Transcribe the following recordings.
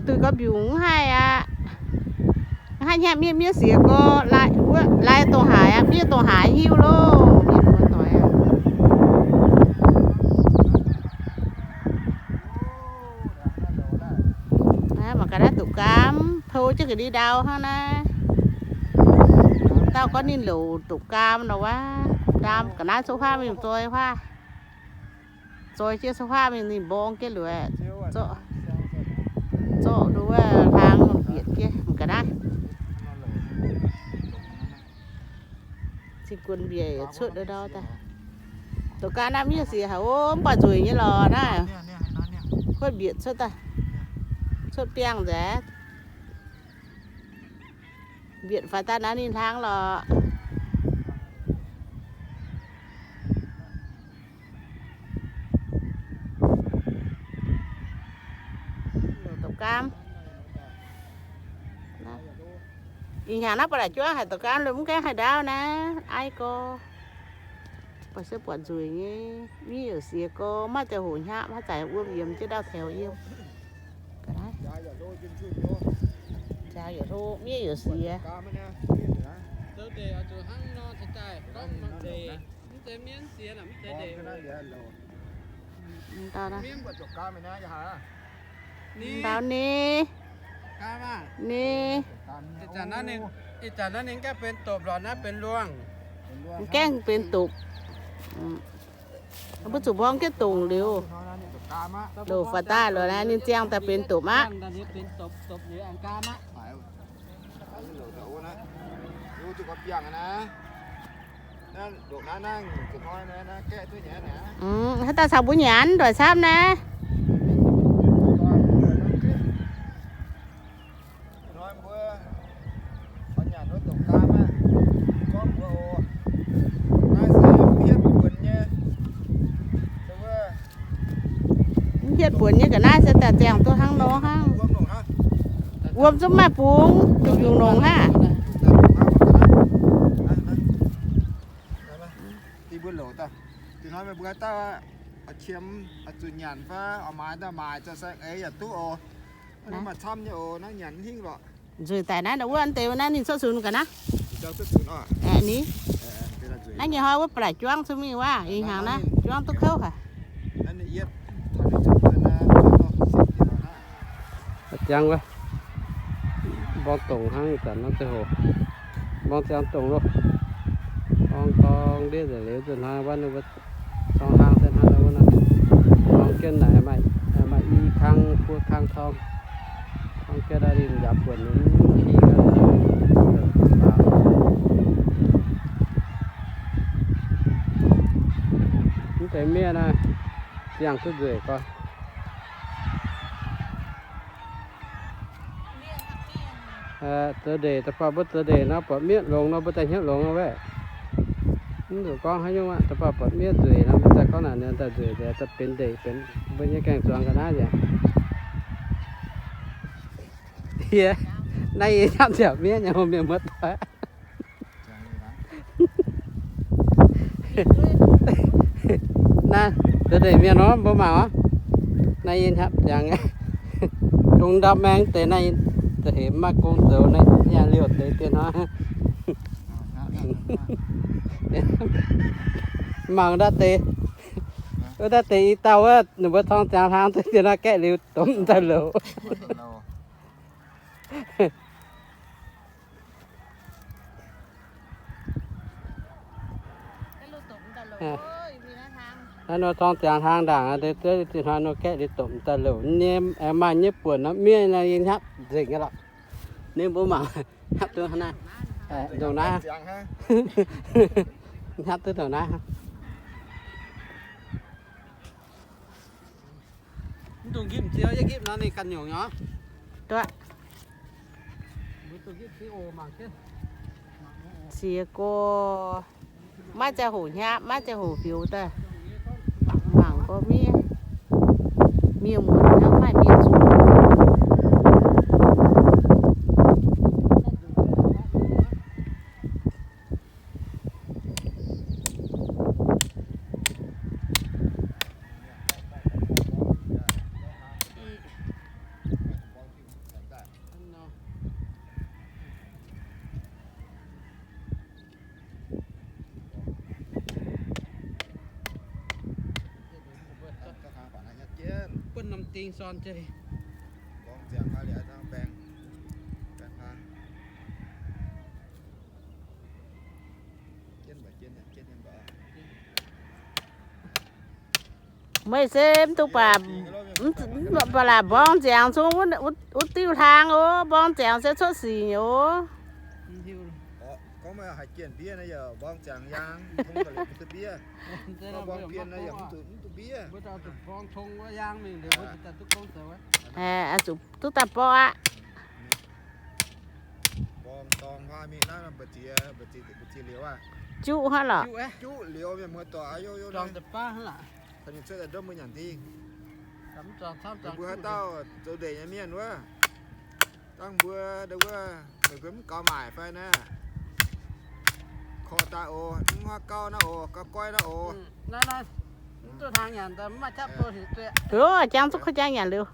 Duih gau mbiungc mv haih aqv. Mv haih hnyapv miev, miev siex gorx, lai, lai dongh haaix aqv, miev dongh haaix hiuv loh, miev muoz doic aqv. Naaiv mangc gaax naaiv doqc gaam, pou jienv ga'ndiev ndau hnangv naaiv. Dauh gorngv ninh louc doqc gaam nor wuov, ndaam ga'naaiv cuotv huaav mingh zoi huaav. Zoi jienv cuotv huaav mingh ninh mborng jienv luoqc, zorqv, zorqv nduov hlang bieqc jienv ga'naaiv. Zinh guon mbiaec cuotv ndau daaih. Doqc gaam naaiv miev siex haic, o, mv baac nzueic nyei lorqc naaiv. Kuotv mbietc cuotv daaih, cuotv biangh nzengc. Mbietc faaux daaih naaiv ninh hlang lorqc. Doqc gaam. Ih hnyangx naaiv ba'laqc juangv haic doqc gaam, mv gaengh haih ndaauv naaiv, aiv gorx. Buatc se buatc nzueic nyei, miev yaac siex gorx, maiv ziangh hoc hnyapv, haaix zanc wuom yiemx jienv ndau taux yiem. Miev yaac siex. Ndau ni, ni. Ih zanc naaiv ninh gaengh benx dopc lorqc, naaiv benx luangh. Gaengh benx dopc. Mbuo zuqc mborng jienv dongc liuz, loc faaux daaih lorqc naaiv, ninh ziangh daaih benx dopc aqv. Haaix dauh caux mbuo nyanc ndoic camv naaiv. Mv hietv buonc nyei ga'naaiv se daaih ziangh duqv hnangv nor hnangv. Wuom zungv maaih bungx, duqv yungz nongc hnangv. Dinh mbuo louc daaih, dinh hnoi meih mbuo dauh oix qiemx, oix zuqc nyanc fai oix maaiz daaih maaic, zoux sai eix yaac duqv oc. Naaiv maaih camv nyei oc, naaiv nyanc mv hingh lorqc. Nzueic daic naaiv, wuov deix naaiv ninh cuotv zunx ga'naaiv. Ni, naaiv nyei hnoi wuov ba'laqc juangv cuotv mingh wuov, ih hnyangx naaiv juangv duqv kouv haic. Jangv wuov, mborng dongc hnangv ih zanc nor ziangh hoc, mborng ziangx dongc loh. Mborng dorng ndiev nzengc liuz nzunc hnoi wuov ninh mbuo torngv hlang se hnangv nor wuov nor. Torngv jienv naaic maaih i kang buo kang torngv. Torngv jienv daaih ninh njaaux buonc ninh mv hingh. Mv deix miev naaiv ziangh duqv nzueic gorx. Zeix ndeic, da'faanh mbuo zeix ndeic nor buatc miev longx nor mbuo daaih hnyouv longx wuov. Mv zuqc gorngv haaix nyungc aqv, da'faanh buatc miev nzueic nor mbuo daaih gorngv naaic ninh daaih nzueic nzengc, daaih benx ndeic, benx mbuo nyei gaengh zuangx ga'naaiv nzengc. Yie, naaiv yie hnamv nziaauc miev nyei mienh muoz doic. Naaiv zeix ndeic mienh nor mbuo mangc oc. Naaiv yie hnamv ziangx nyei. Dongh ndau maengx deix naaiv, da'heix maaih gong zoux naaiv, yaac liouh deix dien hnoi. Mangc ndau deix, wuov ndau deix i dauh wuov, ninh mbuo torngv ziangx hlang deix dien hnoi gaeqv liuz domh daaih louc. Naaiv nor torngv ziangx hlang ndaangc, deix hnoi nor gaeqv liuz domh daaih louc nyei. Maaih nyei buonc nor miev nor yie hnapv nzengc nyei lorqc. Ninh mbuo mangc, hnapv duqv naaiv, ndongc naaiv, hnapv duqv ndongc naaiv. Mv dungx nqipv ziex, yie nqipv nor ninh ganh nyungc nyei. Duqv. Ziex gorx, maiv ziangh hoc hnyapv, maiv ziangh hoc fioux daaih. Mangc gorx miev, miev muonc hnangv maaih miev zuqc. Ding sorn jienv. Mborngz ziangx haaix liuz hnangv baeng, baeng haaix. Jienv mbac jienv, jienv mbac. Meih se mv duqv baac, mv baac laac mborngz ziangx zungv wuov diuh hlaang oc. Mborngz ziangx se cuotv sic oc. Gorngv meih haiz jienh mbiev naaiv yaac mborngz ziangx yaang, tong daaih liuz mv duqv mbiev. Mborngz pien naaiv yaac mv duqv, mv duqv mbiev. Aeqv, zuqc duqv daaih borqv aqv. Mborngz dorngx huaav mingh naaiv, mbu'ziex, mbu'ziex, mbu'ziex liuz aqv. Juqv hnangv lorqc. Juqv liuz mienh muoz-doic, aa, yo, yo, cuotv daaih ndortv mbuo nyanc dingh. Mbuo haaix dauh zoux ndeic nyei mienh wuov, dangh mbuo ndau wuov, meih mbuo mv gaux maaic fai naaiv? Korv daaih oc, mv huaav gauv naaiv oc, gauv goiv naaiv oc. Mv duqv hnangv nyanc, mv maaih qaqv bou heuc zueqv. Loz, jangx zuqc kuv jangx nyanc liuz.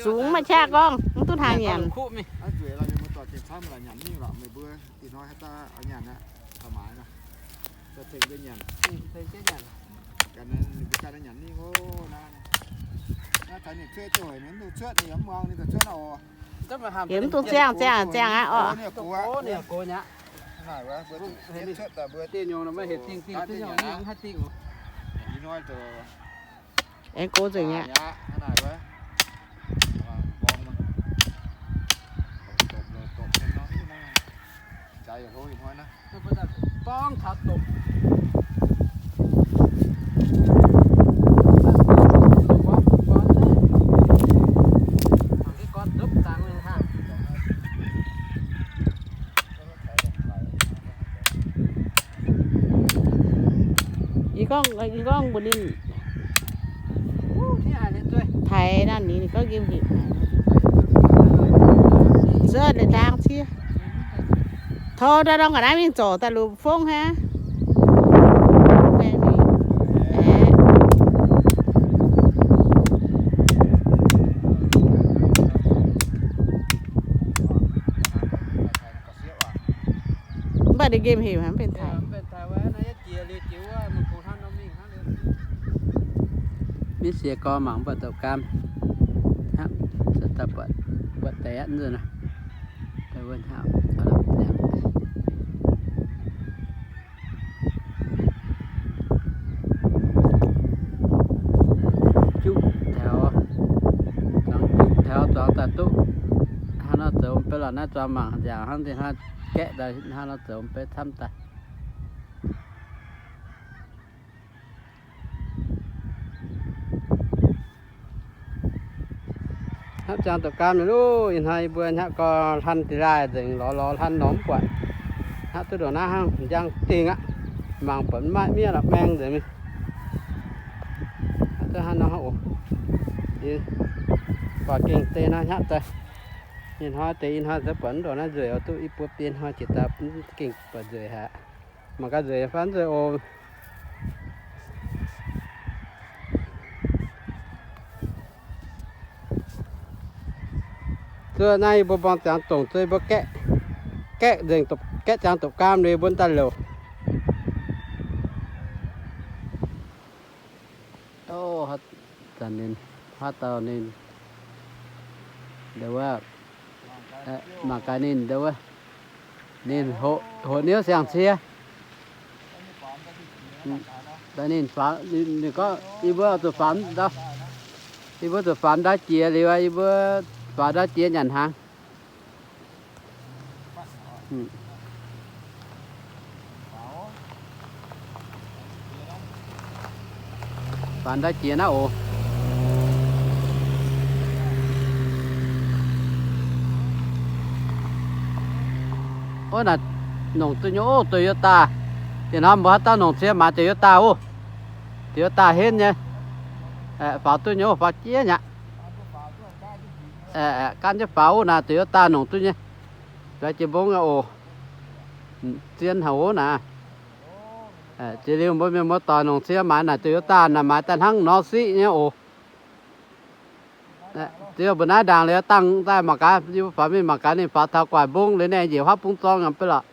Zungx maaih qaqv gorngv, mv duqv hnangv nyanc. Nzueic lorqc, mienh muoz-doic gengh camv laaix nyanc mingh lorqc, meih mbuo ih hnoi haaix dauh oix nyanc aqv, gauh maaiz nor, tengx mbuo nyanc. Ganh ninh mbuo ganh nyanc mingh oc. Naaiv taux ninh cuotv, ninh mv dungh cuotv, ninh yaac mv muangx, ninh daaih cuotv naaiv oc. Yie mv dungh ziangh ziangh ziangh aqv orqc. Aengx gox nzengc mi'aqv. Yie gorngv, yie gorngv mbuox ninh taaix naaiv, ninh gorngv nqemh hec. Tor ndorm ga'naaiv mingh zorc daaih lungh fongv hnangv. Mv baac ninh nqemh hec mv benx taaix. Miev siex gorx mangc mv baac doqc gaam. Buatc deix aqv nzunc. Juqv taux, zuangx juqv taux zuangx daaih duqv. Hnangv nor zoux mv bei lorqc, naaiv zuangx mangc nziaauc hnangv nzengc, hnangv gaeqv daaih, hnangv nor zoux mv bei camv daaih. Hnangv ziangx doqc gaam liuz, ih hnoi yie mbuo hnangv gorx hlan deix laaih nzengc, lorz lorz hlan lorz mv buatc. Hnangv duqv ndongc naaiv hnangv, njang dingh aqv. Mangc buatc maiv maaih miev lorqc, maeng nzengc mingh. Hnangv duqv hnangv nor hnangv oc. Buatc gengh deix nor hnangv daaih. Ih hnoi deix ih hnoi za'gengh buatc mv ndongc naaiv nzueic oc, duqv i buo biei hnoi jiex daaih gengh buatc nzueic haic. Mangc gaax nzueic fai nzueic oc. Zuov naaiv yie mbuo mborngz ziangx dongc zuov yie mbuo gaeqv, gaeqv nzengc, gaeqv ziangx doqc gaam liuz yie mbuo daaih louc. Ov, zanc ninh, haaix dauh ninh, ndau wuov, mangc gaax ninh ndau wuov, ninh hoqc niouv siang-cie. Ninh, ninh gorngv yie mbuo zuqc faaux, yie mbuo zuqc faaux ndau jiex liuz, yie mbuo faaux ndau jiex nyanc hnaangx. Faaux ndau jiex naaiv oc. Ov, naaic nongc duqv nyei ov, Toyota. Ih hnoi mbuo haaix dauh nongc cie maaiz Toyota ov. Toyota henv nyei. Faaux duqv nyei ov, faaux jiex nyei aqv. Gan jienv faaux ov, naaic Toyota nongc duqv nyei. Jiex mbong oc. Zien haic ov naaic. Jiex liuz mbuo mienh muoz doic nongc cie maaiz naaic Toyota naaic maaiz daaih hnangv nor siqv nyei oc. Ziouc mbuo naaiv ndaangc liuz dangh daaih mangc gaax, yie mbuo faaux mingh mangc gaax ninh faaux taux gu'nguaaic mbong liuz naaiv njiec huaav bung zorng nyei mv bei lorqc.